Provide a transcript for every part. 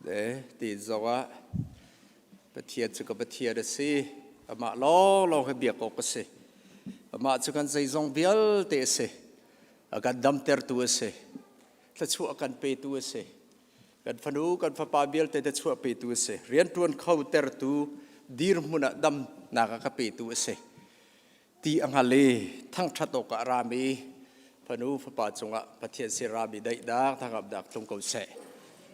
Le ti zongah Pathian cu ka Pathian a si. Amah lawnglawng hi biak awk a si. Amah cu kan zeizong vialte a si. A kan damtertu a si. Thluachuah a kan petu a si. Kan fanu, kan fapa vialte thluachuah petu a si. Rianṭuan kho tertu dirhmun ah damnak a ka petu a si. Ti a hngal i thangṭhat awkah a rami fanu fapa cungah Pathian sin rami daihnak thangamnak tlung ko seh.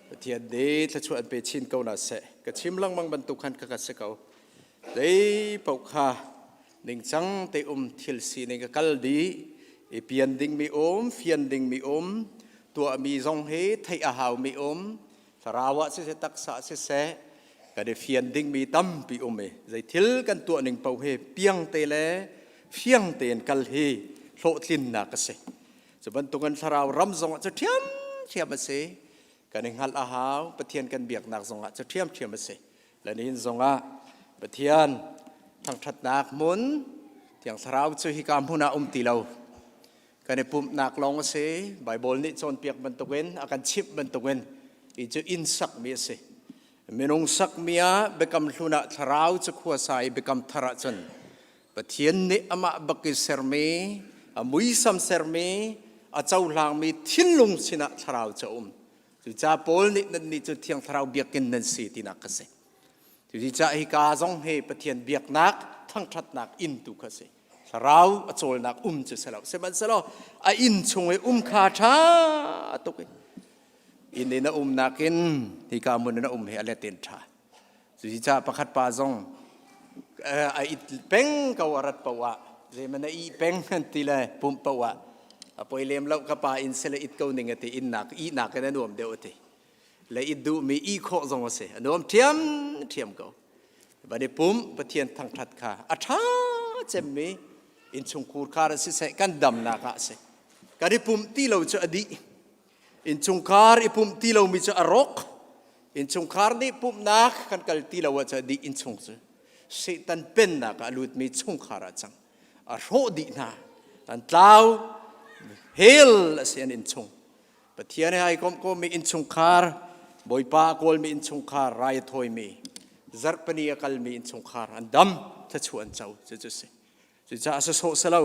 Pathian nih thluachuah an pe chin ko na seh. Ka chim lengmang bantuk khan ka ka si ko. Zei paoh kha ningcang te um thil sining ka kal dih i pian dingmi um, fian dingmi um, tuahmi zong hi theih a haumi um, thlarau ah siseh taksa ah siseh kan i fian dingmi tampi um i zei thil kan tuah ning paoh hi piang te le fiang tein kal hi hlawhtlinnak a si. Cu bantukin thlarau ram zongah cu ṭhiamṭhiam a si. Kan i hngalh a hau. Pathian kan biaknak zongah cu ṭhiamṭhiam a si. Le nihin zongah Pathian thangṭhatnak hmun Thiang Thlarau cu hika hmun ah um ti lo. Kan i pumhnak lawng a si. Baibal nih cawnpiak bantukin a kan chimh bantukin hi cu inn sakmi a si. Minung sakmi ah biakam hlun ah thlarau cu khuasa i biakam thar ahcun Pathian nih amah bak i sermi, a muisam sermi, a cohlangmi thinlung sinah thlarau cu a um. Cucaah Paul nih nannih cu Thiang Thlarau biakinn nan si tinak ka si. Cucaah hika zong hi Pathian biaknak, thangṭhatnak inn tu kha si. Thlarau a cawlnak um cu si lo. Sihmanhsehlaw a inn chung i um kha ṭha tuk i inn in a umnak in hika hmun in a um hi a let in ṭha. Cucaah pakhat pa zong a it peng ko a rat paoh ah zeiman a ih peng an ti le pumh paoh ah a poi lem lo ka pa inn sile it ko ning a ti innak ihnak in a nuam deuh a ti le it duhmi ih khawh zong a si a nuam ṭhiam ṭhiam ko van i pum Pathian thangṭhat kha a ṭha cemmi innchungkhur khar a siseh kan damnak ah a si kan i pumh ti lo cu a dih Innchungkhar i pumh ti lomi cu a rawk. Innchungkhar nih pumhnak kan kal ti lo ahcun dih innchung cu Satan pennak ah a lutmi chungkhar ah cang. A hrawh dih hna. An tlau. Hell a si an innchung. Pathian he ai komh komi innchungkhar, Bawipa a kawlmi innchungkhar, rai a thawimi, zarhpini a kalmi innchungkhar an dam, thluachuah an co. Cucu si. Cucaah sawsawh si lo.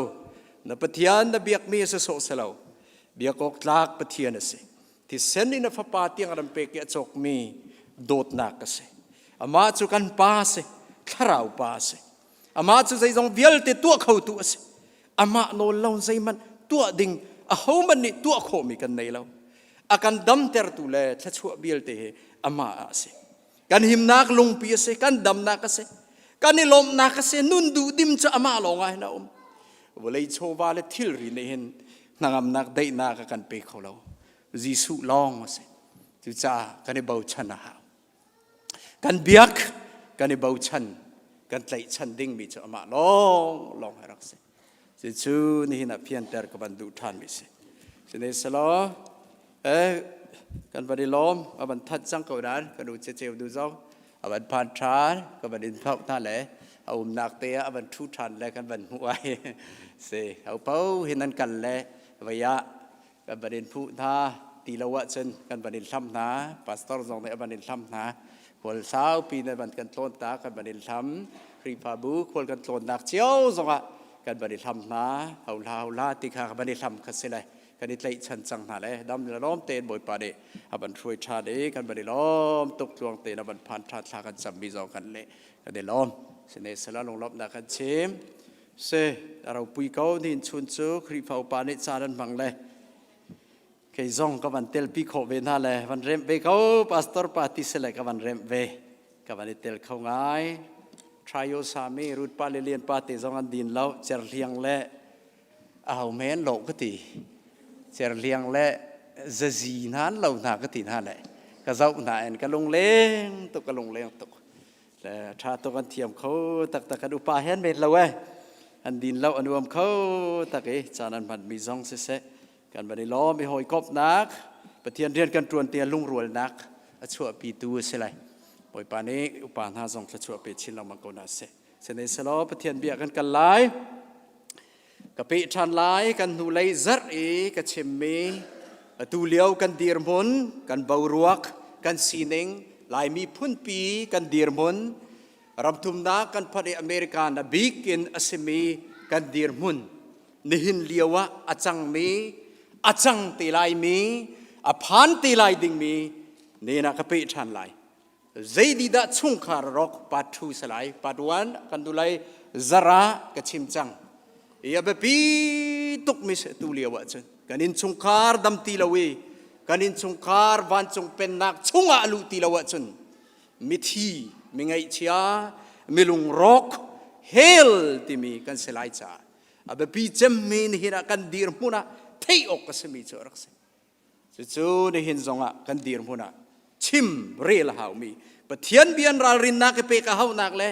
Na Pathian na biakmi a sawsawh si lo. Biak awk tlak Pathian a si. Thisen in a fapa tiang ram pek i a cawkmi dawtnak a si. Amah cu kan pa a si. Thlarau pa a si. Amah cu zeizong vialte tuah khotu a si. Amah nawl lo zeihmanh tuah ding ahohmanh nih tuah khawhmi kan nei lo. A kan damtertu le thluachuah vialte hi amah ah a si. Kan himnak lungpi a si, kan damnak a si, kan i lawmhnak a si, nun duhdim cu amah lawng ah hin a um. Vawlei chawva le thilri nih hin hnangamnak daihnak a kan pe kho lo. Jesuh lawng a si. Cucaah kan i bochan a hau. Kan biak, kan i bochan, kan tlaihchan dingmi cu amah lawng lawng hi rak si. Cucu nihin ah fianter ka van duh ṭhanmi si. Sihmanhsehlaw eh, kan van i lawm, a van that cang ko nain kan u ceceu du zong a van phan ṭhan, ka van in phoh hna le a umnak te ah a van ṭhu ṭhan le kan van hmuh ai. Si, ho hin an kal le vei ah kan van in phuh hna ti lo ahcun kan van in hlam hna pastor zong nih a van in hlam hna khual saupi na van kan tlawn ta kan van in hlam Khrihfabu khual kan tlawnnak cio zongah kan van i hlam hna hohla hohla ti kha kan van i hlam kha si le kan i tlaihchan cang hna le dam le lawm tein Bawipa nih a van hruai ṭhan i kan van i lawm tuk tluang tein a van phan ṭhan thla kan cammi zong kan le kan i lawm sine sala lunglawmhnak kan chim Si, a ropui ko nihin chun cu Khrihfa upa nih caan an hmang le kei zong ka van telpi khawh ve hna le van remh ve ko pastor pa ti si le ka van remh ve ka van i tel kho ngai Trio sami Ruth pa le Lian pa te zong an din lo Cerhliang le a ho men lo ka ti Cerhliang le zazi hna an lo hna ka ti hna le ka zoh hna en ka lungleng tuk ka lungleng tuk Le ṭha tuk an thiam kho taktak kan upa he an met lo eh. An din lo an uam kho tak i caan an hmanmi zong siseh kan van i lawm i hawikomhnak Pathian rian kan ṭuan tiah lungrualnak a chuahpitu a si lai. Bawipa nih upa hna zong thluachuah pe chin lengmang ko hna seh. Sihmanhsehlaw Pathian bia kan kal lai. Ka peh ṭhan lai kan hnulei zarh i ka chimmi atu lio kan dirhmun, kan boruak, kan sining. Laimi phunpi kan dirhmun, ramthumnak kan phanh i America na bik in a simi kan dirhmun, nihin lio ah a cangmi, a cang te laimi, a phan te lai dingmi nen ah ka peh ṭhan lai. Zeididah chungkhar rawk part 2 si lai. Part 1 kan du lai zara ka chim cang. I a biapi tukmi si tu lio ahcun kan innchungkhar dam ti lo i kan innchungkhar vancung pennak chungah a luh ti lo ahcun mithi, mi ngaihchia, mi lungrawk, hell timi kan si lai caah a biapi cemmi nihin ah kan dirhmun ah theih awk a simi cu a rak si. Cucu nihin zongah kan dirhmun ah chim rel a haumi Pathian bian ralrinnak i pek a hauhnak le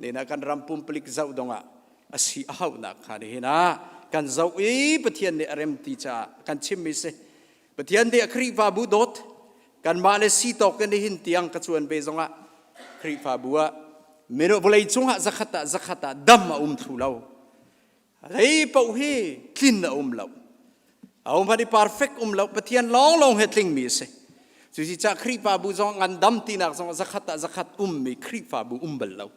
nihin ah kan ram pumpalik zoh dongah a si a hauhnak kha nihin ah kan zoh i Pathian nih a rem ti caah kan chimmi si. Pathian nih a Khrihfabu dawt kanmah le si tawk in nihin tiang ka cuan ve zongah Khrihfabu ah mino vawlei cungah zakhat ah zakhat ah dam a um thlu lo. Lei paoh hi tlin a um lo. A um i perfect um lo. Pathian lawnglawng he tlingmi a si. Cuci Khrihfabu zong ngandam tinak zong zakhat ah zakhat ummi Khrihfabu um bal lo.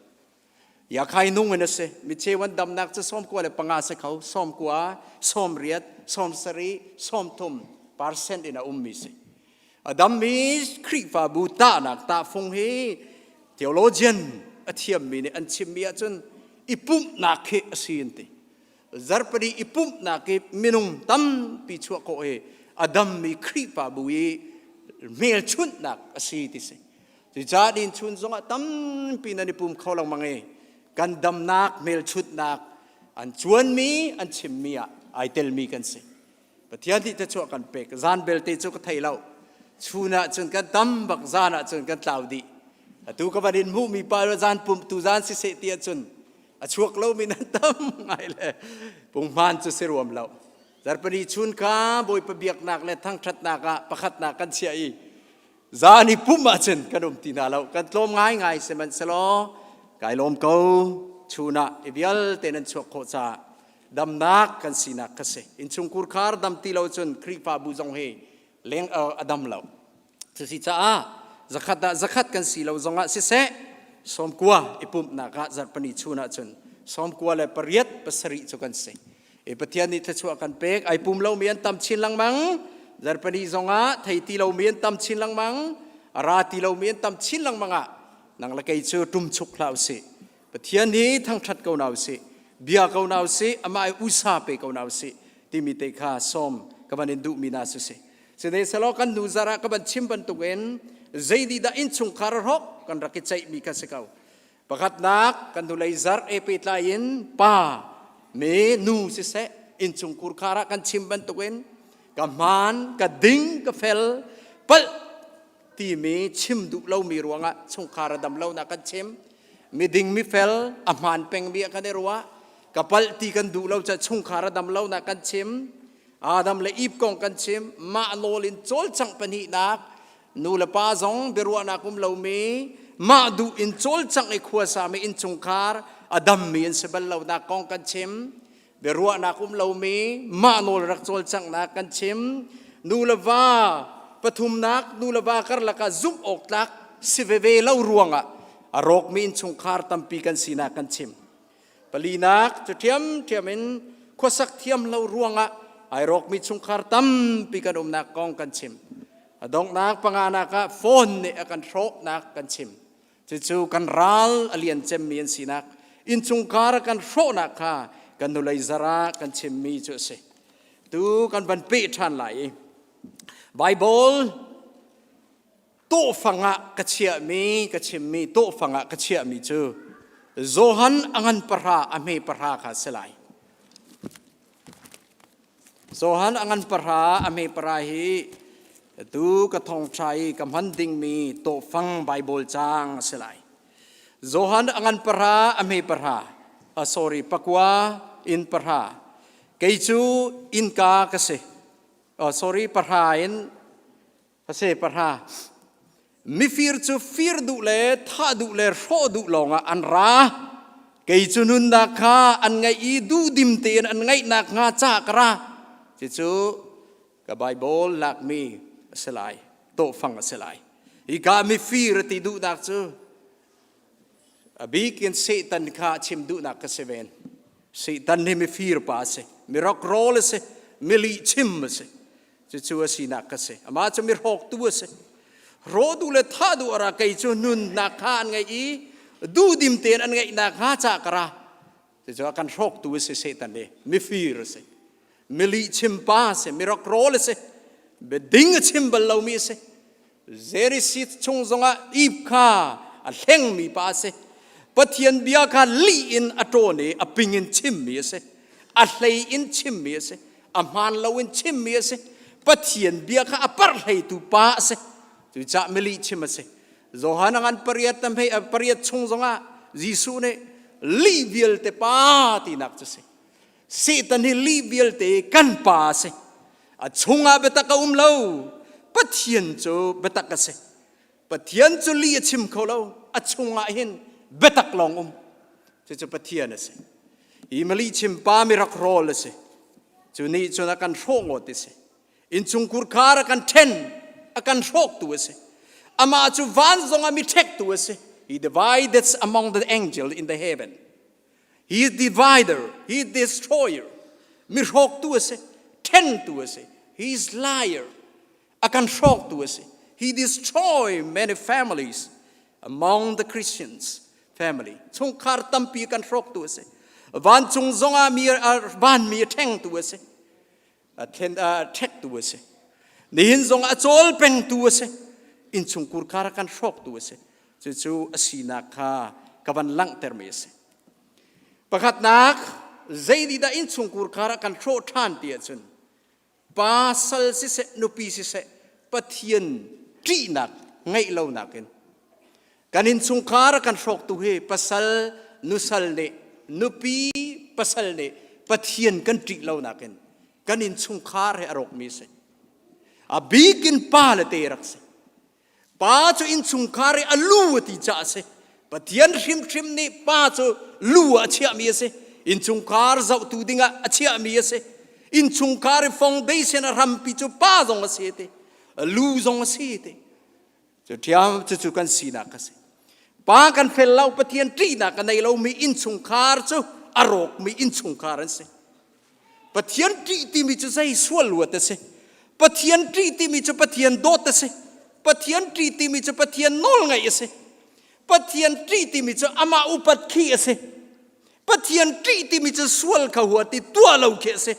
Yakhai nung in a si. Mi cheu an damnak cu 95 si kho. 90, 80, 70, 30% in a ummi si. A dammi Khrihfabu tahnak tahfung hi theologian a thiammi nih an chimmi ahcun i pumhnak hi a si an ti. Zarhpini i pumhnak i minung tampi chuah khawh hi a dammi Khrihfabu i hmelchunhnak a si ti si. Cucaah din chun zongah tampi nan i pum kho lengmang i kan damnak hmelchunhnak an cuanmi an chimmi ah ai telmi kan si. Pathian nih thluachuah kan pek. Zan belte cu ka thei lo. Chun ah cun kan tam bak, zan ah cun kan tlau dih. Atu ka van in hmuhmi pa zan pumh tu zan siseh ti ahcun a chuak lomi nan tam ngai le punghman cu si ruam lo. Zarhpini chun kha Bawipa biaknak le thangṭhatnak ah pakhatnak kan chiah i zan i pumh ahcun kan um ti hna lo. Kan tlawm ngaingai sihmanhsehlaw kai lawm ko. Chun ah i vialte nan chuak khawh caah damnak kan sinak kha si. Innchungkhur khar dam ti lo cun Khrihfabu zong hi leng a dam lo. Cusi caah zakhat ah zakhat kan si lo zongah siseh 90 i pumhnak ah zarhpani chun ahcun 98 7 cu kan si. I Pathian nih thluachuah kan pek ai pum lomi an tam chin lengmang zarhpani zongah thei ti lomi an tam chin lengmang a ra ti lomi an tam chin lengmang ah nang le kei cu ṭumchuk hlah usih Pathian hi thangṭhat ko hna usih, bia ko hna usih, amah i usa pe ko hna usih timi te kha sawm ka van in duhmi hna cu si. Sihmanhsehlaw kan nu zarh ah ka van chim bantukin zei dah innchungkhar a hrawk kan rak i ceihmi kha si ko. Pakhatnak kan hnulei zarh e pehtlai in pa me nu siseh innchungkhur khar ah kan chim bantukin ka hmaan, ka ding, ka fel, palh timi chim duh lomi ruangah chungkhar a dam lonak kan chim miding mifel a hmaan pengmi ah kan i ruah ka palh ti kan duh lo ca chungkhar a dam lonak kan chim Adam le Eve kong kan chim mah nawl in cawlcangh pahnihnak nu le pa zong biaruahnak um lomi mah duh in cawlcangh i khuasami innchungkhar a dammi an si bal lonak kong kan chim biaruahnak um lomi mah nawl rak cawlcanghnak kan chim nu le va pathumnak nu le va karlak ah zumh awk tlak si veve lo ruangah a rawkmi innchungkhar tampi kan sinak kan chim palinak cu ṭhiamṭhiam in khuasak thiam lo ruangah ai rawkmi chungkhar tampi kan umnak kong kan chim a donghnak panganak ah phone nih a kan hrawhnak kan chim Cucu kan ral a lian cemmi an sinak, innchungkhar a kan hrawhnak kha kan nulei zara kan chimmi cu a si. Tu kan van peh ṭhan lai i Bible tawhfang ah ka chiahmi, ka chimmi tawhfang ah ka chiahmi cu Johan a ngan pahra a hme pahra kha a si lai. Johan a ngan pahra a hme pahra hi tu ka thawngṭha i ka hman dingmi tawhfang Baibal caang a si lai. Johan a ngan pahra a hme pahra, sorry, pakua in pahra. Kei cu innka ka si. Oh, sorry, pahra in a si pahra. Mifir cu fir duh le thah duh le hrawh duh lawngah an ra. Kei cu nunnak kha an ngaih i duhdim tein an ngaihnak hnga ca ka ra. Cucu ka Bible lakmi a si lai, tawhfang a si lai. Hika mifir a ti duhnak cu a bik in Satan kha a chim duhnak ka si ven. Satan hi mifir pa a si, mi rokrawl a si, mi lihchim a si. Cucu a sinak ka si. Amah cu mi hrawktu a si. Rawh duh le thah duh ara kei cu nunnak kha an ngeih i duhdim tein an ngeihnak hnga ca ka ra. Cucu a kan hrawktu a si Satan hi. Mifir a si. Mi lihchim pa a si. Mi rokrawl a si. Biading a chim bal lomi a si. Zerisith chung zongah ip kha a hlengmi pa a si. Pathian bia kha lih in a ṭawn i a ping in chimmi a si. A hlei in chimmi a si. A hmaan lo in chimmi a si. Pathian bia kha a parhleitu pa a si. Cucaah milih chim a si. Johan a ngan pariat na hmei pariat chung zongah Jesuh nih lih vialte pa tinak cu si. Satan hi lih vialte kan pa a si. A chungah biatak a um lo. Pathian cu biatak a si. Pathian cu lih a chim kho lo. A chungah hin biatak lawng um. Cucu Pathian a si. Hi malih chim pa mi rak rawl a si. Cu nih cun a kan hrawh ngawt a si. Innchungkhur khar a kan ṭhen, a kan hrawktu a si. Amah cu van zongah mi ṭhektu a si. He divided among the angels in the heaven. He is divider, he is destroyer. Mi hrawktu a si, ṭhentu a si. He is liar. A kan hrawktu a si. He destroy many families among the Christians family. Chungkhar tampi kan hrawktu a si. Vancung zongah mi vanmi a ṭhengtu a si. A then a ṭhektu a si. Nihin zong a cawl pengtu a si. Innchungkhur khar a kan hrawktu a si. Cucu a sinak kha ka van langhtermi a si. Pakhatnak, zei dah innchungkhur khar a kan hrawh ṭhan ti ahcun pa sal siseh nupi siseh Pathian ṭihnak ngeih lonak in kan innchungkhar a kan hrawktu hi pasal nusal nih nupi pasal nih Pathian kan ṭih lonak in kan innchungkhar he a rawkmi a si. A bik in pa le te rak si. Pa cu innchungkhar i a lu a ti caah a si. Pathian hrimhrim nih pa cu lu ah a chiahmi a si. Innchungkhar zohtu dingah a chiahmi a si. Innchungkhar i foundation a hrampi cu pa zong a si ti. Lu zong a si ti. Cu ṭhiam cucu kan sinak a si. Pa kan fel lo Pathian ṭihnak a nei lomi innchungkhar cu a rawkmi innchungkhar an si. Pathian ṭih timi cu zei sual luat a si. Pathian ṭih timi cu Pathian dawt a si. Pathian ṭih timi cu Pathian nawlngaih a si. Pathian ṭih timi cu amah upat khi a si. Pathian ṭih timi cu sual kha huat i tuah lo khi a si.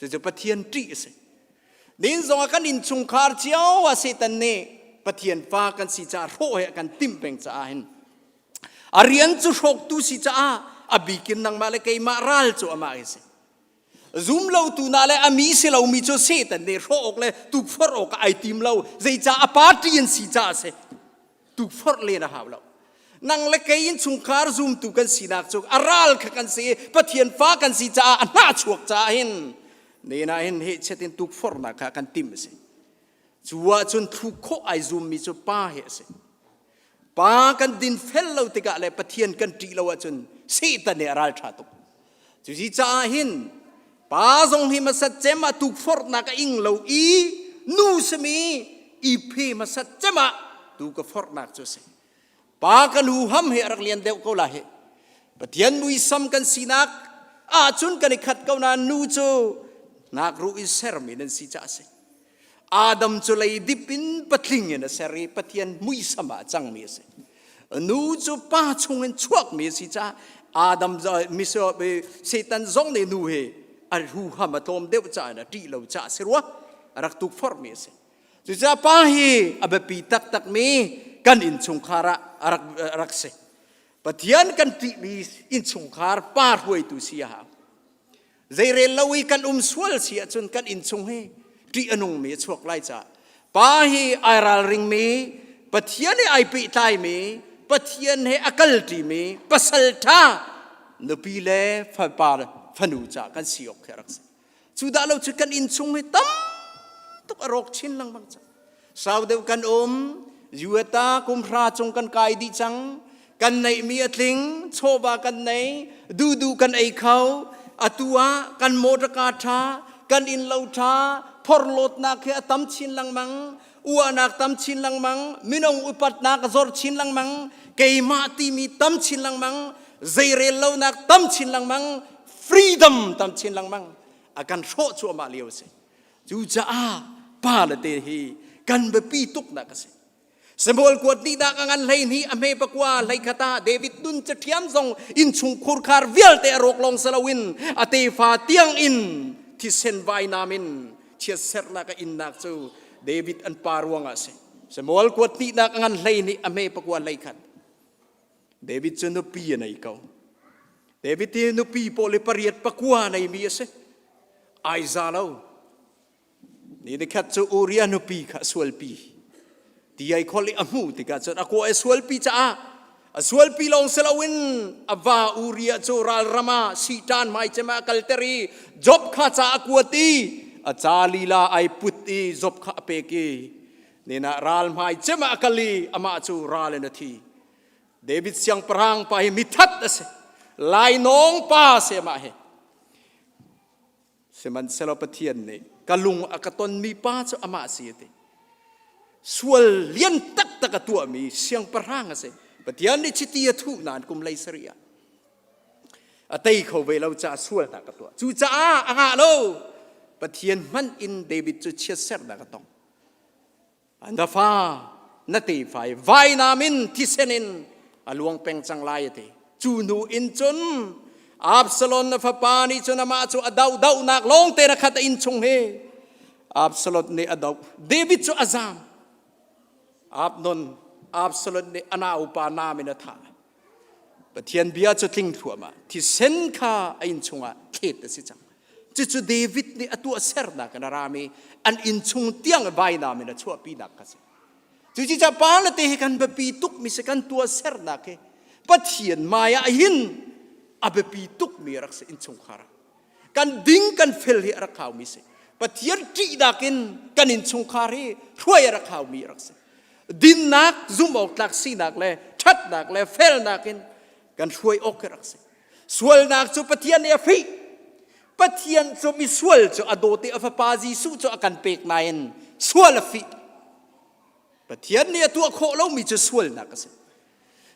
Cucu Pathian ṭih a si. Nin zong ah kan innchungkhar cio ah Satan nih Pathian fa kan si caah hrawh he a kan timh peng caah hin A rian cu hrawktu si caah a bikin nangmah le keimah ral cu amah hi si. Zum lotu na le a mi si lomi cu Satan nih hrawh awk le tukforh awk ai tim lo. Zeicah a party an si caah a si. Tukforh len a hau lo. Nang le kei in chungkhar zumtu kan sinak cu a ral kha kan si i Pathian fa kan si caah a hnah chuak caah hin nena hin hehchet in tukforhnak kha kan tim a si. Cu ahcun thluk khawh ai zummi cu pa hi a si. Pa kan dinfel lo tikah le Pathian kan ṭih lo ahcun Satan nih a ral ṭha tuk. Cuci caah hin pa zong hi hmasat cem ah tukforhnak a ing lo i nu simi i phe hmasat cem ah tu ka forhnak cu a si. Pa kan huham hi a rak lian deuh ko lai hi. Pathian muisam kan sinak ahcun kan i khat ko nain nu cu ngakruh in sermi nan si caah a si. Adam cu leidip in patling in a ser i Pathian muisam ah a cangmi a si. Nu cu pa chungin chuakmi a si caah Adam Satan zong nih nu hi a huham a tlawm deuh caah a ṭih lo caah si rua a rak tukforhmi a si. Cucaah pa hi a biapi taktakmi kan innchungkhar ah a rak, a rak si. Pathian kan ṭihmi innchungkhar pa hruaitu si a hau. Zeirel lo i kan um sual si ahcun kan innchung hi ṭih a nungmi a chuak lai caah pa hi ai ralringmi Pathian he ai pehtlaimi Pathian he a kalṭimi pasal ṭha nupi le fapa fanu caah kan si awk khi a rak si. Cu dah lo cu kan innchung hi tam tuk a rawk chin lengmang cang. Sau deuh kan um, Yuata kum hra cung kan kai dih cang. Kan neihmi a tling, chawva kan nei, duhduh kan ei kho. Atu ah kan motorka ṭha, kan innlo ṭha, phorhlawtnak hi a tam chin lengmang. Uahnak tam chin lengmang, minung upatnak zor chin lengmang, keimah timi tam chin lengmang, zeirel lonak tam chin lengmang, freedom tam chin lengmang. A kan hrawh cuahmah lio a si. Cucaah pa le te hi kan biapi tuknak a si. Samuel kuat nih dah ka ngan hlei hnih a hme pakua hlei khata David nun cathiam zong innchung khurkhar vialte a rawk lawng si loin a tefa tiang in thisen vainam in chiatserhnak a innak cu David an pa ruangah a si. Samuel kuat hnihnak a ngan hlei hnih a hme pakua hlei khat. David cu nupi a nei ko. David hi nupi pawl i pariat pakua neimi a si. Ai za lo. Ni nikhat cu Uriah nupi kha a sualpi. Ti ai khol i a hmuh tikah cun a kaw a sualpi caah a sualpi lawng si loin a va Uriah cu ralram ah siṭan hmaicem ah a kalter i Job kha ca a kuat i a ca lila ai put i Job kha a pek i ninah ral hmaicem ah a kal i amah cu ral in a thi. David siangpahrang pa hi mithat a si. Lainawng pa a si amah hi. Sihmanhsehlaw Pathian nih ka lung a ka tonmi pa cu amah a si a ti. Sual lian taktak a tuahmi siangpahrang a si. Pathian nih chiti a thuh nain kum lei sarih ah a tei kho ve lo caah sualnak a tuah. Cucaah a ngah lo. Pathian hmanh in David cu chiatserhnak a tong. Na fa na tefa i vainam in thisen in a luang peng cang lai a ti. Cu hnu in cun Absalom na fapa nih cun amah cu a doh dohnak lawng te na khat a inn chung hi Absalom nih a doh. David cu a zam. Abnon Absalom nih a naupa nam in a thah. Pathian bia cu tling thluahmah. Thisen kha a inn chungah thlet a si cang. Cucu David nih a tuahsernak in a rami an inn chung tiang vainam in a chuahpinak kha si. Cucu pa le te hi kan biapi tukmi si kan tuahsernak hi Pathian mai ah hin a biapi tukmi a rak si innchungkhar ah. Kan ding kan fel hi a rak haumi si. Pathian ṭihnak in kan innchungkhar hi hruai a rak haumi a rak si. Dinnak, zumh awk tlak sinak le ṭhatnak le felnak in kan hruai awk hi rak si. Sualnak cu Pathian nih a fih. Pathian cu misual cu a dawt i a fapa Jesuh cu a kan pek nain sual a fih. Pathian nih a tuah khawh lomi cu sualnak a si.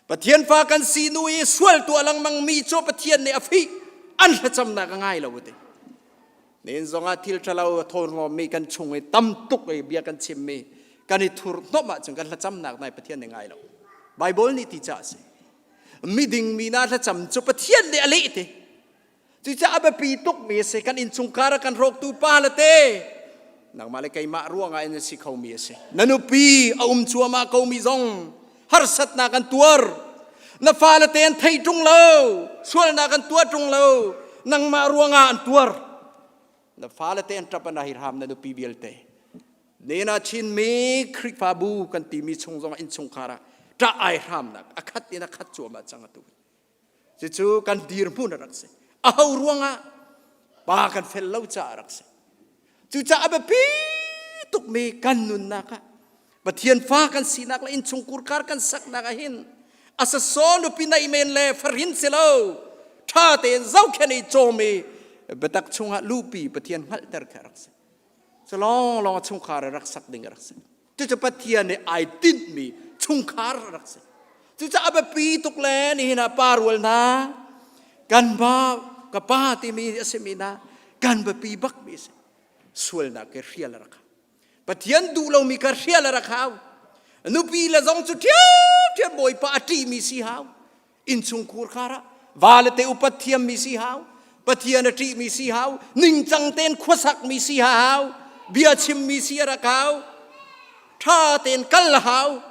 Pathian fa kan si nu i sual tuah lengmang mi cu Pathian nih a fih. An thlacamnak a ngai lo ti. Nen zongah thil ṭhalo a thawngawmmi kan chung i tam tuk i bia kan chimmi kan i thurhnomh ahcun kan thlacamnak nai Pathian nih ngai lo. Bible nih ti ca a si. Miding mi hna thlacam cu Pathian nih a leh te. Cucaah a biapi tukmi a si. Kan innchungkhar a kan rawktu pa le te nangmah le keimah ruangah in a si khomi a si. Na nupi a um cuahmah komi zong harsatnak an tuar. Na fale te an thei ṭung lo, sualnak an tuah ṭung lo, nangmah ruangah an tuar. Na fale te an ṭap an ahirham na nupi vialte. Nena Chinmi Khrihfabu kan timi chung zong innchungkhar ah ṭah ai hramnak a khat in a khat cuahmah cang atu. Cucu kan dirhmun a rak si. Aho ruangah pa kan fel lo caah a rak si. Cucaah a biapi tukmi kan nunnak ah Pathian fa kan sinak le innchungkhar kan saknak ah hin a sasaw nupi naih men le farin si lo ṭha tein zohkhenh i cawm i biatak chungah lupi Pathian hngalhter kha a rak si. Cu lawnglawng a chungkhar a rak sak ding a rak si. Cucu Pathian nih ai tinhmi chungkhar a rak si. Cucaah a biapi tuk le nihin ah pa rual hna kan pa ka pa timi a simi hna kan biapi bakmi a si. Sualnak ke hrial a rak hau. Pathian duh lomi kha hrial a rak hau. Nupi le zong cu ṭhiamṭhiam Bawipa a ṭihmi si hau. Innchungkhur khar ah va le te upat thiammi si hau. Pathian a ṭihmi si hau. Ningcang tein khuasakmi si hau. Bia chimmi si a rak hau. Ṭha tein kal a hau.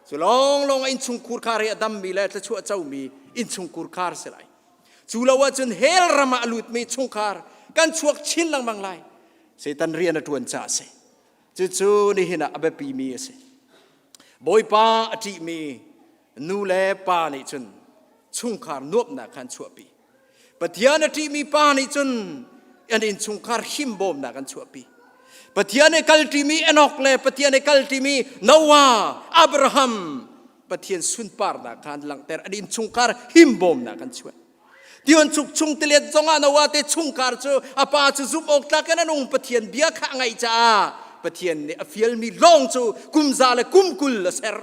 Cu lawnglawng ah innchungkhur khar hi a dammi le thluachuah comi innchungkhur khar si lai. Cu lo ahcun hell ram ah a lutmi chungkhar kan chuak chin lengmang lai. Satan rian a ṭuan caah a si. Cucu nihin ah a biapimi a si. Bawipa a ṭihmi nu le pa nih cun chungkhar nuamhnak kha an chuahpi. Pathian a ṭihmi pa nih cun an innchungkhar himbawmnak an chuahpi. Pathian he kalṭimi Enoch le Pathian he kalṭimi Noah, Abraham, Pathian sunparnak kha an langhter. An innchungkhar himbawmnak an chuah. Tion chuk chung tilet zongah Noah te chungkhar cu a pa cu zumh awk tlak in a nung Pathian bia kha a ngaih caah Pathian nih a fialmi lawng cu kum za le kum 20 a ser.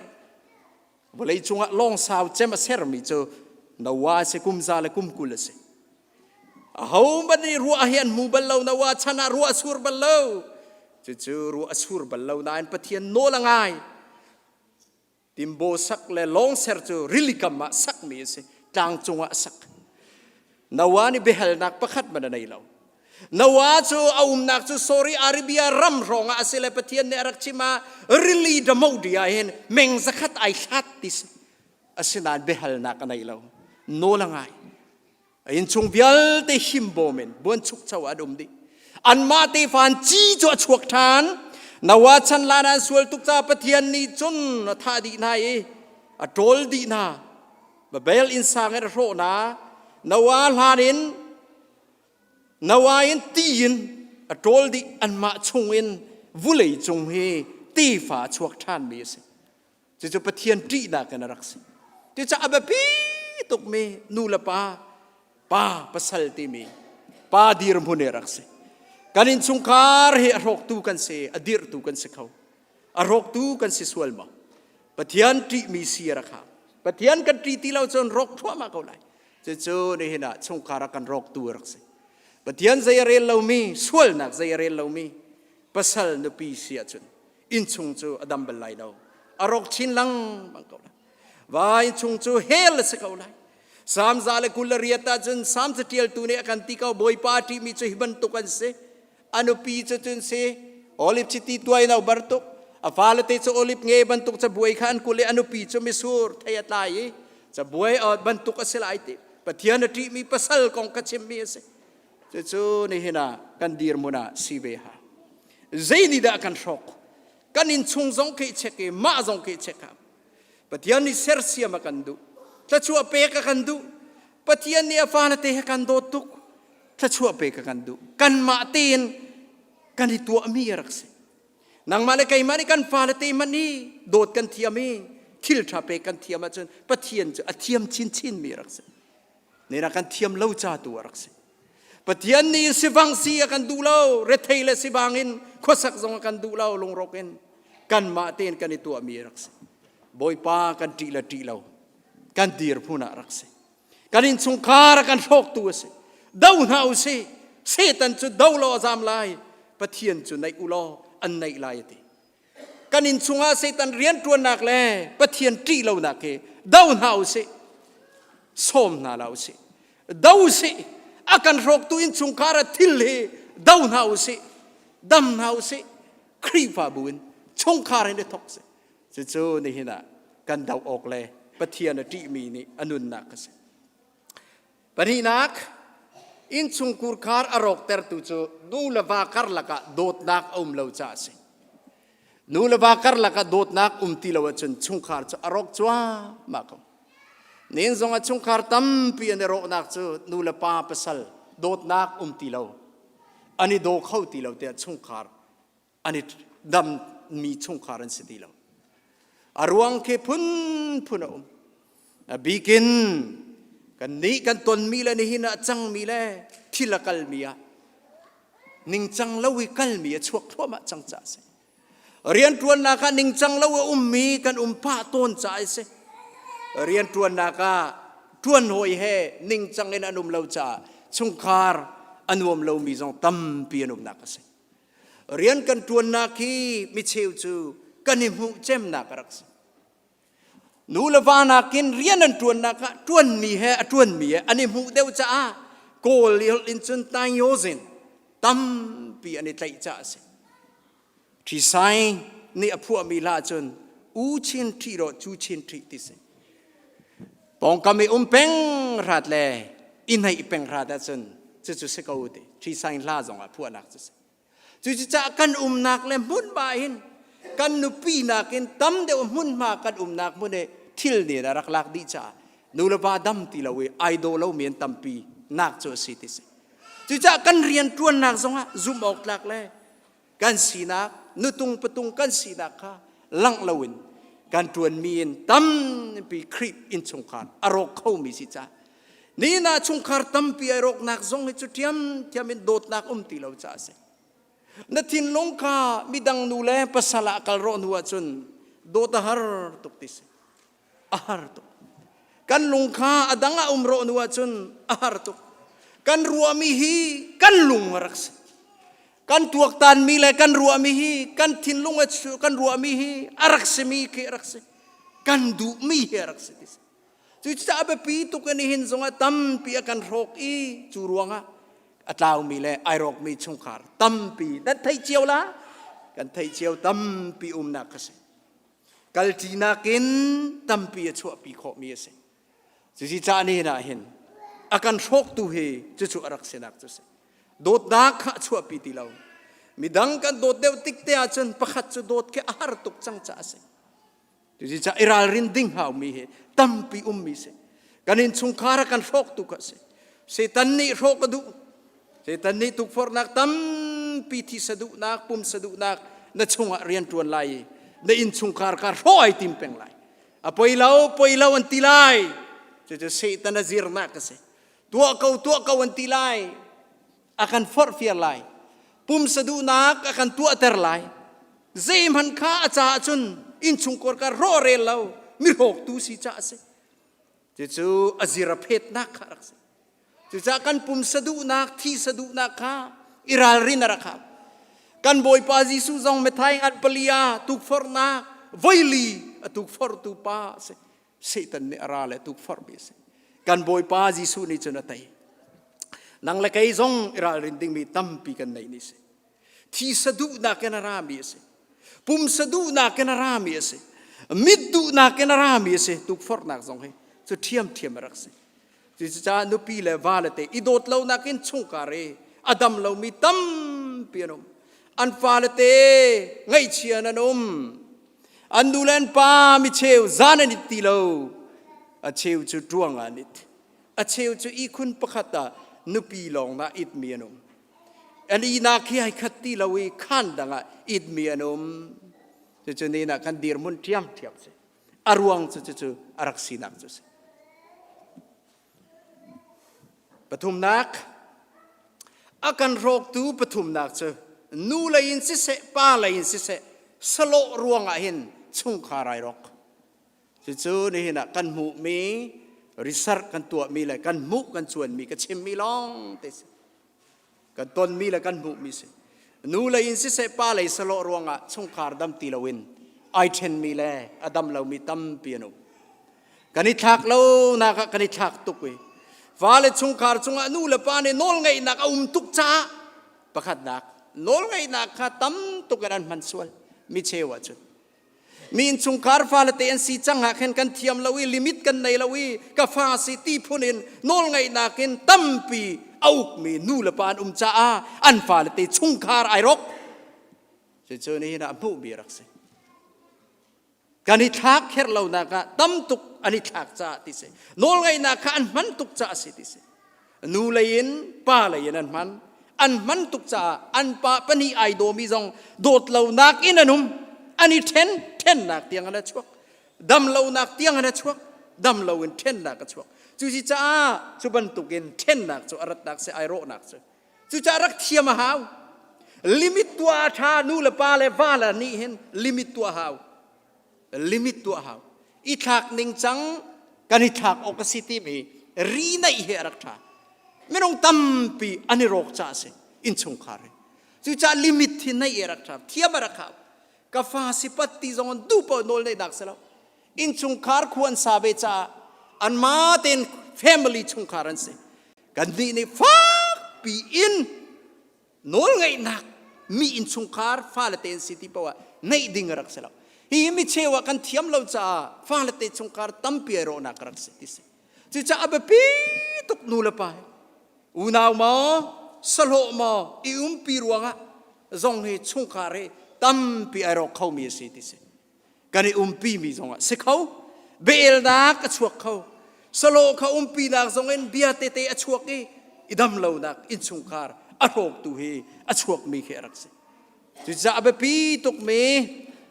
Vawlei cungah lawng sau cem a sermi cu Noah a si, kum za le kum 20 a si. Ahohmanh nih ruah hi an hmu bal lo, Noah chan ah ruah a sur bal lo. Cucu ruah a sur bal lo nain Pathian nawl a ngai. Timbo sak le lawng ser cu rili kam ah sakmi a si, tlang cungah a sak. Noah nih biahalnak pakhat hmanh a nei lo. Noah cu a umnak cu Saudi Arabia ram hrawng ah a si le Pathian nih a rak chim ah rili damodi ah hin meng zakhat ai hlat ti si. Asinain biahalnak a nei lo. Nawl a ngai. A innchung vialte himbawm in buanchukcho an um dih. Anmah tefa an ci cu a chuak ṭhan. Noah chan lan an sual tuk caah Pathian nih cun a thah dih hna i a ṭawl dih hna. Babel innsang in a hrawh hna. Noah hlan in Noah in ti in a ṭawl dih anmah chung in vulei cung hi tefa a chuak ṭhanmi a si. Cucu Pathian ṭihnak in a rak si. Cucaah a biapi tukmi nu le pa, pa pasal timi pa dirhmun hi a rak si. Kan innchungkhar hi a hrawktu kan si, a dirhtu kan si kho. A hrawktu kan si sual maw? Pathian ṭihmi si a rak hau. Pathian kan ṭih ti lo cun rawk thluahmah ko lai. Cucu nihin ah chungkhar ah kan rawktu a rak si. Pathian zei a rel lomi, sualnak zei a rel lomi pasal nupi si ahcun innchung cu a dam bal lai lo. A rawk chin lengmang ko lai. Va innchung cu hell a si ko lai. Salm 128 ahcun Salm caṭialtu nih a kan ti ko Bawipa a ṭihmi cu hi bantuk an si. A nupi cu cun si olive chiti tuai no bantuk a fale te cu olive nge bantuk cabuai kha an kul i a nupi cu misur thei a tlai i cabuai bantuk a si lai ti Pathian a ṭihmi pasal kong ka chimmi a si. Cucu nihin ah kan dirhmun ah si ve ha. Zei nih dah kan hrawk? Kan innchung zong khi check i mah zong khi check ha. Pathian nih sersiam a kan duh. Thluachuah pek a kan duh. Pathian nih a fale te he kan dawt tuk. Thluachuah pek a kan duh. Kanmah tein kan i tuahmi a rak si. Nangmah le keimah nih kan fale te hmanh hi dawt kan thiam i thil ṭha pek kan thiam ahcun Pathian cu a thiam chinchinmi a rak si. Nena kan thiam lo ca tu a rak si. Pathian nih sivang si a kan duh lo, rethei le sivang in khuasak zong a kan duh lo, lungrawk in kanmah tein kan i tuahmi a rak si. Bawipa kan ṭih le ṭih lo, kan dirhmun ah a rak si. Kan innchungkhar a kan hrawktu a si. Do hna u sih, Satan cu do law a zam lai, Pathian cu naih u law an naih lai a ti. Kan inn chungah Satan rianṭuannak le Pathian ṭih lonak hi do hna u sih, sawm hna la u sih, do u sih. A kan hrawktu innchungkhar a thil hi do hna u sih, dam hna u sih. Khrihfabu in chungkhar in i thawk sih. Cucu nihin ah kan doh awk le Pathian a ṭihmi nih a nunnak a si. Pahnihnak, innchungkhur khar a rawktertu cu nu le va karlak ah dawtnak a um lo caah a si. Nu le va karlak ah dawtnak um ti lo ahcun chungkhar cu a rawk cuahmah ko. Nin zong ah chungkhar tampi an i rawhnak cu nu le pa pasal dawtnak um ti lo, an i daw kho ti lo tiah chungkhar an i dammi chungkhar an si ti lo. A ruang khi phunphun a um. A bikin kan nih kan tonmi le nihin ah cangmi le thil a kalmi ah ningcang lo i kalmi a chuak thluahmah cang caah a si. Rianṭuannak ah ningcang lo a ummi kan um pah tawn caah a si. Rianṭuannak ah ṭuan hawi he ningcang in an um lo caah chungkhar a nuam lomi zong tampi an umnak a si. Rian kan ṭuannak hi micheu cu kan i hmuh cemnak a rak si. Nu le va nakin rian an ṭuannak ah ṭuanmi he a ṭuanmi he an i hmuh deuh caah Kawl holh in cun taingyosin tampi an i tlaih caah a si. Ṭhisai nih a phuahmi hla cun u chin ṭhi rawh cu chin ṭhi ti si. Pawngkam i um peng hrat le i hnaih peng hrat ahcun cucu si ko ti. Ṭhisai hla zong ah phuahnak cu si. Cucaah kan umnak le hmunhma hin kan nupi nakin tam deuh hmunhma kan umnak hmun i thil nih a rak lak dih caah nu le va dam ti lo i ai daw lomi an tampi nak cu a si ti si. Cucaah kan rianṭuannak zongah zumh awk tlak le kan sinak nutung patung kan sinak kha langh loin kan ṭuanmi in tampi Khrih innchungkhar a rawk khomi si caah nina chungkhar tampi ai rawknak zong hi cu ṭhiamṭhiam in dawtnak um ti lo caah a si. Na thinlung kha midang nu le pasal ah kal rawh hnu ahcun dawt a har tuk ti si. A har tuk. Kan lung kha a dang ah um rawh hnu ahcun a har tuk. Kan ruahmi hi kan lung a rak si. Kan tuaktanmi le kan ruahmi hi kan thinlung a kan ruahmi hi a rak simi khi a rak si. Kan duhmi hi a rak si ti si. Cucaah a biapi tuk in nihin zongah tampi a kan hrawk i cu ruangah a tlaumi le ai rawkmi chungkhar tampi nan theih cio la kan theih cio tampi umnak a si. Kalṭinak in tampi a chuahpi khawhmi a si. Cuci caah nihin ah hin a kan hrawktu hi cucu a rak sinak cu si. Dawtnak kha a chuahpi ti lo. Midang kan dawt deuh tik te ahcun pakhat cu dawt khi a har tuk cang caah a si. Cucaah i ralrin ding haumi hi tampi ummi si. Kan innchungkhar a kan hrawktu kha si. Satan nih hrawk a duh. Satan nih tukforhnak tampi thisa duhnak, pumsa duhnak na chungah rian ṭuan lai i na innchungkhar kha hrawh ai tim peng lai. A poi lo, poi lo an ti lai. Cucu Satan a zirnak a si. Tuah ko, tuah ko an ti lai. A kan forhfial lai. Pumsa duhnak a kan tuahter lai. Zeihmanh kha a caah cun innchungkhar ka rawh rel lo mi hrawktu si caah a si. Cucu a zir a phetnak kha rak si. Cucaah kan pumsa duhnak, thisa duhnak kha i ralrin a rak hau. Kan Bawipa Jesuh zong Matthai ngat palia tukforhnak voili a tukforhtu pa a si. Satan nih a ra le tukforhmi a si. Kan Bawipa Jesuh nih cun a tei. Nang le kei zong i ralrin dingmi tampi kan neih ni si. Thisa duhnak in a rami a si. Pumsa duhnak in a rami a si. Mit duhnak in a rami a si. Tukforhnak zong hi cu ṭhiamṭhiam a rak si. Cucaah nupi le va le te i dawt lonak in chungkhar i a dam lomi tampi an um. An fale te ngaihchia an um. An nu le an pa mi cheu zan an it ti lo. A cheu cu ṭuang ah an it. A cheu cu ihkhun pakhat ah nupi lawng na itmi an um. An ihnak hi ai khat ti lo i khaan dang ah itmi an um. Cucu ni ah kan dirhmun ṭhiamṭhiam si. A ruang cu cucu a rak sinak cu si. Pathumnak, a kan hrawktu pathumnak cu nu lei in siseh, pa lei in siseh, salawh ruangah hin chungkhar ai rawk. Cucu nihin ah kan hmuhmi research kan tuahmi le kan hmuh kan cuanmi ka chimmi lawng te si. Kan tonmi le kan hmuhmi si. Nu lei in siseh pa lei salawh ruangah chungkhar dam ti loin ai ṭhenmi le a dam lomi tampi an um. Kan i thlak lo nak ah kan i thlak tuk i fale chungkhar cungah nu le pa nih nawlngeihnak a um tuk caah pakhatnak nawlngeihnak kha tam tuk in an hman sual mi cheu ahcun Mi innchungkhar fale te an si cang ah khin kan thiam lo i limit kan nei lo i ka fa si ti phun in nawlngeihnak in tampi a ukmi nu le pa an um caah an fale te chungkhar ai rawk. Cucu nihin ah hmuhmi rak si. Kan i thlak kher lonak ah tam tuk an i thlak caah ti si. Nawlngeihnak kha an hman tuk caah si ti si. Nu lei in pa lei in an hman. An hman tuk caah an pa pahnih ai dawmi zong dawt lonak in an um. An i ṭhen, ṭhennak tiang an a chuak. Dam lonak tiang an a chuak. Dam lo in ṭhennak a chuak. Cuci caah cu bantukin ṭhennak cu a ratnak si ai rawhnak cu. Cucaah rak thiam a hau. Limit tuah a ṭha nu le pa le va le nih hin limit tuah a hau. Limit tuah hau. I thlak ning cang kan i thlak awk a si timi ri neih hi a rak ṭha. Minung tampi an i rawk caah a si innchungkhar hi. Cucaah limit hi neih a rak ṭha. Thiam a rak hau. Ka fa si pat ti zong an duh paoh nawl neihnak si lo. Innchungkhar khu an sa ve caah anmah tein family chungkhar an si. Kannih nih fakpi in nawlngeihnak mi innchungkhar fale te an si ti paoh ah neih ding a rak si lo. Hi mi cheu ah kan thiam lo caah fale te chungkhar tampi ai rawhnak a rak si ti si. Cucaah a biapi tuk nu le pa hi unau maw sahlawh maw i umpi ruangah zong hi chungkhar hi tampi ai rawk khomi a si ti si. Kan i umpimi zongah si kho biaelnak a chuak kho salo kha umpinak zongin bia tete a chuak i i dam lonak innchungkhar a hrawktu hi a chuakmi khi a rak si cucaah a biapi tukmi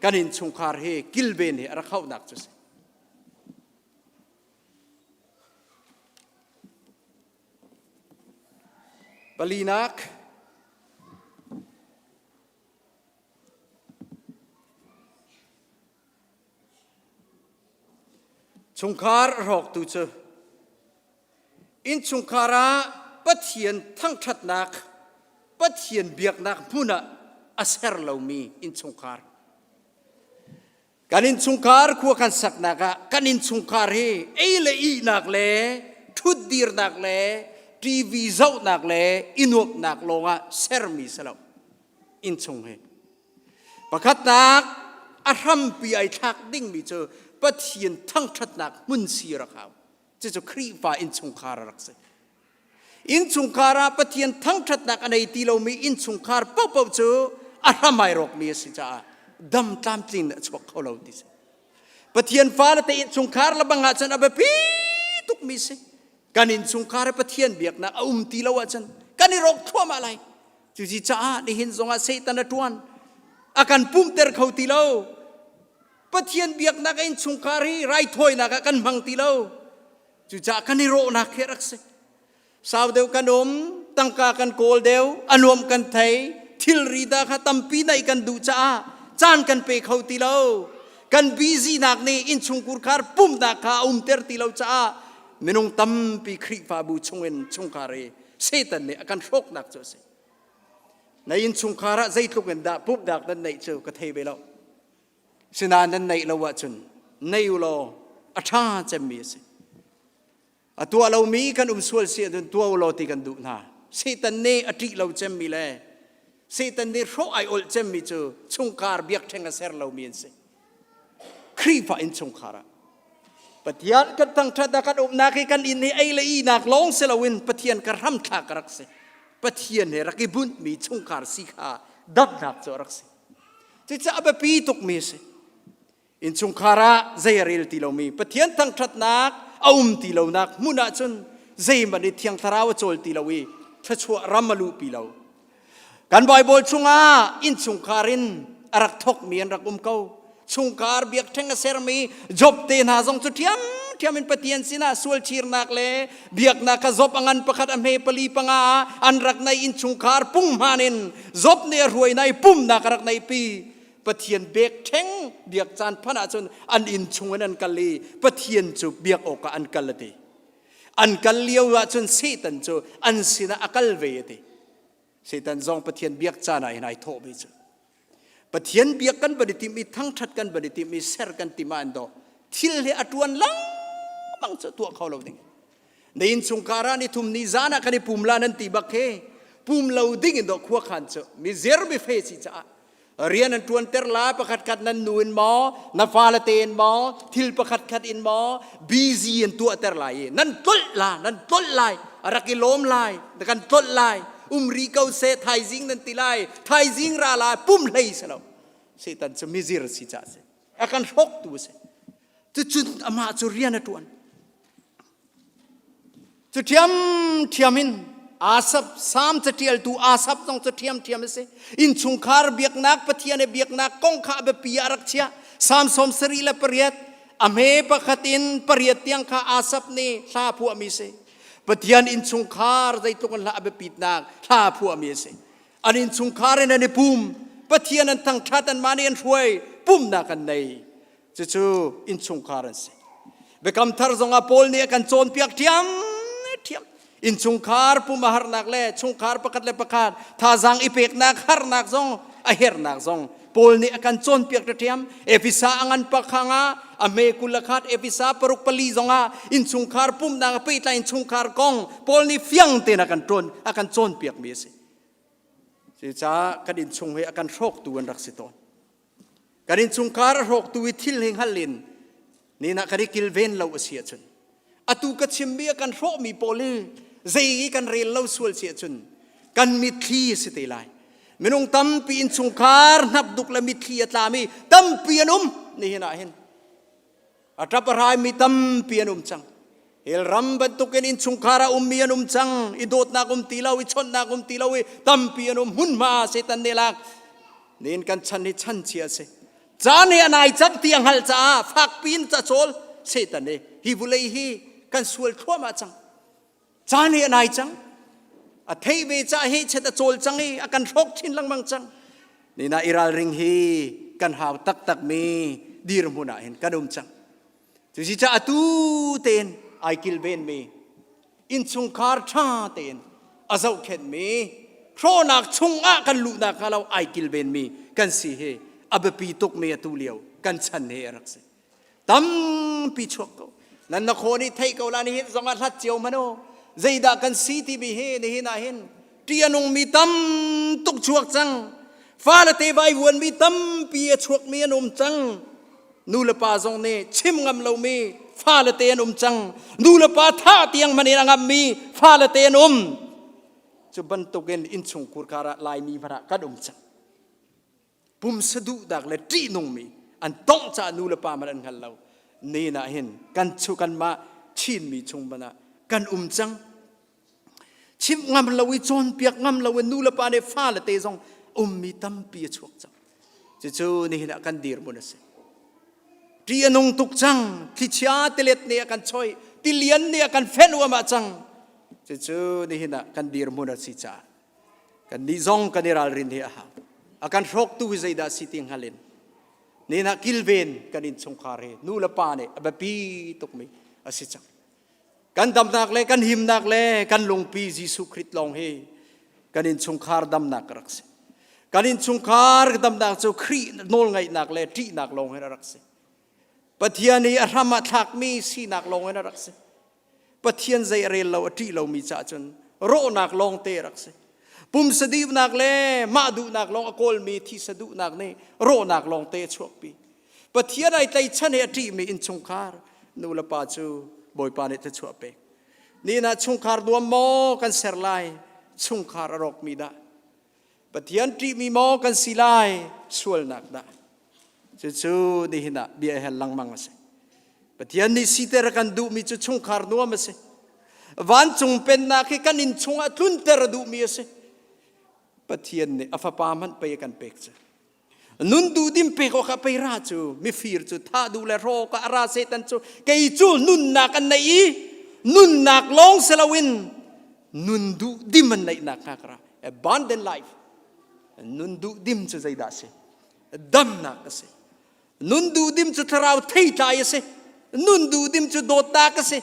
kan innchungkhar hi kilven hi a rak hauhnak cu si palinak. Chungkhar a hrawktu cu innchungkhar ah Pathian thangṭhatnak, Pathian biaknak hmun ah a ser lomi innchungkhar. Kan innchungkhar khua kan saknak ah kan innchungkhar hi ei le ihnak le ṭhutdirnak le TV zohnak le i nuamhnak lawngah sermi si lo. Innchung hi. Pakhatnak a hrampi ai thlak dingmi cu Pathian thangṭhatnak hmun si rak hau. Cucu Khrihfa innchungkhar a rak si. Innchungkhar ah Pathian thangṭhatnak a nei ti lomi innchungkhar paohpaoh cu a hram ai rawkmi a si caah dam tlamtling a chuak kho lo ti si. Pathian fale te innchungkhar lebang ahcun a biapi tukmi si. Kan innchungkhar ah Pathian biaknak a um ti lo ahcun kan i rawk thluahmah lai. Cuci caah nihin zongah Satan a ṭuan. A kan pumter kho ti lo. Pathian biaknak a innchungkhar hi raithawinak ah kan hmang ti lo. Cucaah kan i rawhnak khi rak si. Sau deuh kan um, tangka kan kawl deuh, a nuam kan thei, thilri dah kha tampi naih kan duh caah caan kan pe kho ti lo. Kan busy nak nih innchungkhur khar pumnak kha a umter ti lo caah minung tampi Khrihfabu chungin chungkhar i Satan nih a kan hrawknak cu a si. Na innchungkhar ah zeitluk in dah pumhnak nan neih cu ka thei ve lo. Sinain nan neih lo ahcun nei u law a ṭha cemmi a si. A tuah lomi kan um sual si ahcun tuah u law ti kan duh hna. Satan nih a ṭih lo cemmi le Satan nih hrawh ai olh cemmi cu chungkhar biakṭheng a ser lomi an si. Khrihfa innchungkhar ah Pathian kan thangṭhat ah kan umnak hi kan inn hi ei le ihnak lawng si loin Pathian ka hramthlak a rak si. Pathian he rak i bunhmi chungkhar si kha damnak cu a rak si. Cucaah a biapi tukmi a si. Innchungkhar ah zei a rel ti lomi Pathian thangṭhatnak a um ti lonak hmun ahcun zeihmanh i Thiang Thlarau a cawl ti lo i thluachuah ram a luhpi lo. Kan Baibal chungah innchungkhar in a rak thawkmi an rak um ko. Chungkhar biakṭheng a sermi Job te hna zong cu ṭhiamṭhiam in Pathian sinah sualchirnak le biaknak kha Job a ngan pakhat a hme pali panga ah an rak nei innchungkhar punghman in Job nih a hruai nai pumnak a rak neihpi. Pathian biakṭheng biak caan phanh ahcun an inn chung in an kal i Pathian cu biak awkah an kal a ti. An kal lio ahcun Satan cu an sinah a kal ve a ti. Satan zong Pathian biak caan ah hin ai thawh ve cu. Pathian biak kan van i timh i thangṭhat kan van i timh i ser kan timh ah an daw. Thil hi a ṭuan lengmang cu tuah kho lo ding. Na innchungkhar ah ni thum ni zan ah kan i pum la nan ti bak he pum lo ding in dawh khua khan cu mi zir mi fe si caah rian an ṭuanter la pakhat khat nan nu in maw na fale te in maw thil pakhat khat in maw busy in tuahter lai i nan tlolh la nan tlolh lai a rak i lawm lai na kan tlolh lai um ri ko seh thaizing nan ti lai thaizing ra la pum hlei si lo Satan cu mizir si ca si a kan hrawktu a si cucun amah cu rian a ṭuan Cu ṭhiamṭhiam in Asap Salm caṭialtu Asap zong cu ṭhiamṭhiam a si. Innchungkhar biaknak Pathian he biaknak kong kha a biapi ah a rak chiah. Salm 78 a hme pakhat in pariat tiang kha Asap nih hla phuahmi a si. Pathian innchungkhar zeitluk in hla a biapitnak hla phuahmi a si. An innchungkhar in an i pum. Pathian an thangṭhat anmah nih an hruai pumnak an nei. Cucu innchungkhar an si. Biakam thar zongah Paul nih a kan cawnpiak ṭhiamṭhiam. Innchungkhar pum a harnak le chungkhar pakhat le pakhat thazaang i peknak harnak zong a hernak zong Paul nih a kan cawnpiak ṭhiam. Efesa a ngan pakhang ah a hme 20 le khat Efesa paruk pali zongah innchungkhar pumnak a pehtlai innchungkhar kong Paul nih fiang tein a kan ṭawn a kan cawnpiakmi a si. Cucaah kan innchung hi a kan hrawktu an rak si tawn. Kan innchungkhar a hrawktu i thil hi hngal in nina kan i kilven lo a si ahcun atu ka chimmi a kan hrawhmi pawl hi zei i kan rel lo sual si ahcun kan mitthli a si te lai. Minung tampi innchungkhar hnapduk le mitthli a tlami tampi an um nihin ah hin. A ṭap a hraimi tampi an um cang. Hell ram bantukin innchungkhar ah ummi an um cang. I dawtnak um ti lo, i chawnhnak um ti lo i tampi an um. Hmunhma Satan nih lak. Nin kan chan hi chan chia a si. Caan hi a nai cang ti a hngalh caah fakpi in ca cawl Satan nih hi vulei hi kan sual thluahmah cang. Caan hi a nai cang. A theih ve ca hi chet a cawl cang i a kan hrawk chin lengmang cang. Nina i ralring hi kan hau taktak mi dirhmun ah hin kan um cang. Cusicaah atu tein ai kilvenmi innchungkhar ṭha tein a zohkhenhmi hrawhnak chungah kan luhnak hnga lo ai kilvenmi kan si hi a biapi tukmi atu lio kan chan hi a rak si. Tampi chuak ko. Nan na khaw nih theih ko la nihin zong ah hlat cio hmanh u. Zeidah kan si timi hi nihin ah hin ṭih a nungmi tam tuk chuak cang. Fale te vaivuanmi tampi a chuakmi an um cang. Nu le pa zong nih chim ngam lomi fale te an um cang. Nu le pa thah tiang hmanh in a ngammi fale te an um. Cu bantukin innchungkhur kar ah Laimi hmanh ah kan um cang. Pumsa duhnak le ṭihnungmi an tongh caah nu le pa hmanh an hngal lo. Nen ah hin kan chu kanmah Chinmi chung hmanh ah kan um cang. Chimh ngam lo i cawnpiak ngam lo in nu le pa nih fale te zong ummi tampi a chuak cang. Cucu nihin ah kan dirhmun a si. Ṭih a nung tuk cang. Thlichia tilet nih a kan choih, tilian nih a kan fenh uamah cang. Cucu nihin ah kan dirhmun a si caah kannih zong kan i ralrin hi a hau. A kan hrawktu hi zeidah si ti hngal in nihin ah kilven kan innchungkhar hi nu le pa nih a biapi tukmi a si cang. Kan damnak le kan himnak le kan lungpi Jesuh Khrih lawng hi kan innchungkhar damnak a rak si. Kan innchungkhar damnak cu Khrih nawlngaihnak le ṭihnak lawng hin a rak si. Pathian i a hram ah thlakmi sinak lawng in a rak si. Pathian zei a rel lo a ṭih lomi caah cun rawhnak lawng te a rak si. Pumsa duhnak le mah duhnak lawng a kawlmi thisa duhnak nih rawhnak lawng te a chuakpi. Pathian ai tlaichan he a ṭihmi innchungkhar nu le pa cu Bawipa nih thluachuah pek. Nihin ah chungkhar nuam maw kan ser lai, chungkhar a rawkmi dah? Pathian ṭihmi maw kan si lai, sualnak dah? Cucu nihin ah bia hel lengmang a si. Pathian nih siter a kan duhmi cu chungkhar nuam a si. Vancung pennak hi kan inn chungah tlunter a duhmi a si. Pathian nih a fapa hmanh pei a kan pek cu. Nun duhdim pek awkah pei ra cu mifir cu thah duh le hrawh awkah a ra Satan cu kei cu nunnak an neih i nunnak lawng si loin nun duhdim an neihnak hnga ka ra. Abundant life. Nun duhdim cu zeidah a si? Damnak a si. Nun duhdim cu thlarau theitlai a si. Nun duhdim cu dawtnak a si.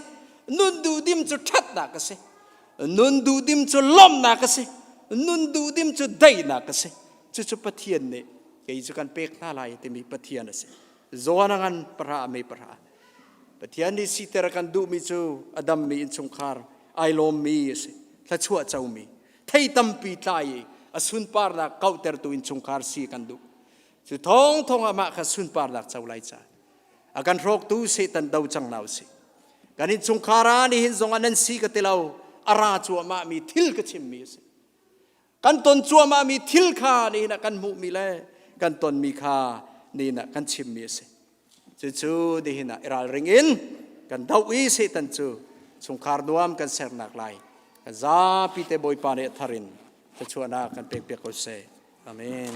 Nun duhdim cu ṭhatnak a si. Nun duhdim cu lawmhnak a si. Nun duhdim cu daihnak a si. Cucu Pathian nih kei cu kan pek hna lai timi Pathian a si. Zawn a ngan pahra a me pahra. Pathian nih siter a kan duhmi cu a dammi innchungkhar ai lawmmi a si. Thluachuah comi, thei tampi tlai i a sunparnak kauhtertu innchungkhar si kan duh. Cu thawngthawng amah kha sunparnak co lai ca. A kan hrawktu Satan do cang hna usih. Kan innchungkhar ah nihin zong ah nan si ka ti lo, a ra cuahmah mi thil ka chimmi a si. Kan ton cuahmah mi thil kha nihin ah kan hmuhmi le kan tonmi kha nihin ah kan chimmi a si. Cucu nihin ah i ralring in kan doh i Satan cu chungkhar nuam kan sernak lai kan zapi te Bawipa nih a thar in thluachuahnak kan pek piak ko seh. Amen.